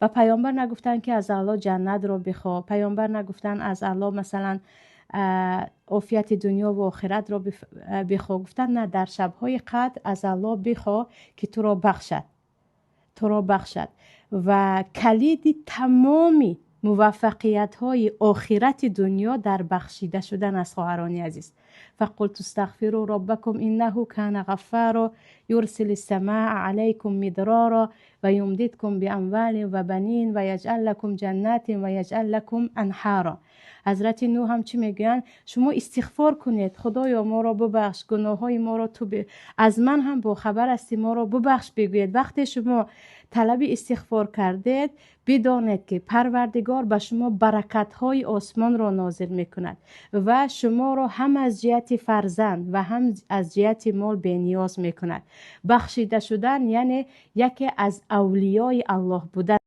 Ва паёмбар нагуфтанд, ки аз Аллоҳ ҷаннатро бихоҳ. Паёмбар нагуфтанд, аз Аллоҳ, масалан, офияти дунё ва охиратро бихоҳ. Гуфтанд: на, дар шабҳои қадр аз Аллоҳ бихоҳ, ки туро бахшад, туро бахшад. Ва калиди тамоми муваффақиятҳои охирати дунё дар бахшида шудан аст, хоҳарони азиз. فقلت استغفروا ربكم إنه كان غفارا يرسل السماء عليكم مدرارا ويمددكم بأموال وبنين ويجعل لكم جنات ويجعل لكم أنهارا. Ҳазрати Нӯҳ ҳам чӣ мегӯянд? Шумо истиғфор кунед: Худоё, моро бубахш, гуноҳҳои моро ту аз ман ҳам бохабар ҳастӣ, моро бубахш, бигӯед. Вақте шумо талаби истиғфор кардед, бидонед, ки Парвардигор ба шумо баракатҳои осмонро нозил мекунад ва шуморо ҳам аз ҷиҳати фарзанд ва ҳам аз ҷиҳати мол бениёз мекунад. Бахшида шудан яъне яке аз авлиёи Аллоҳ будан.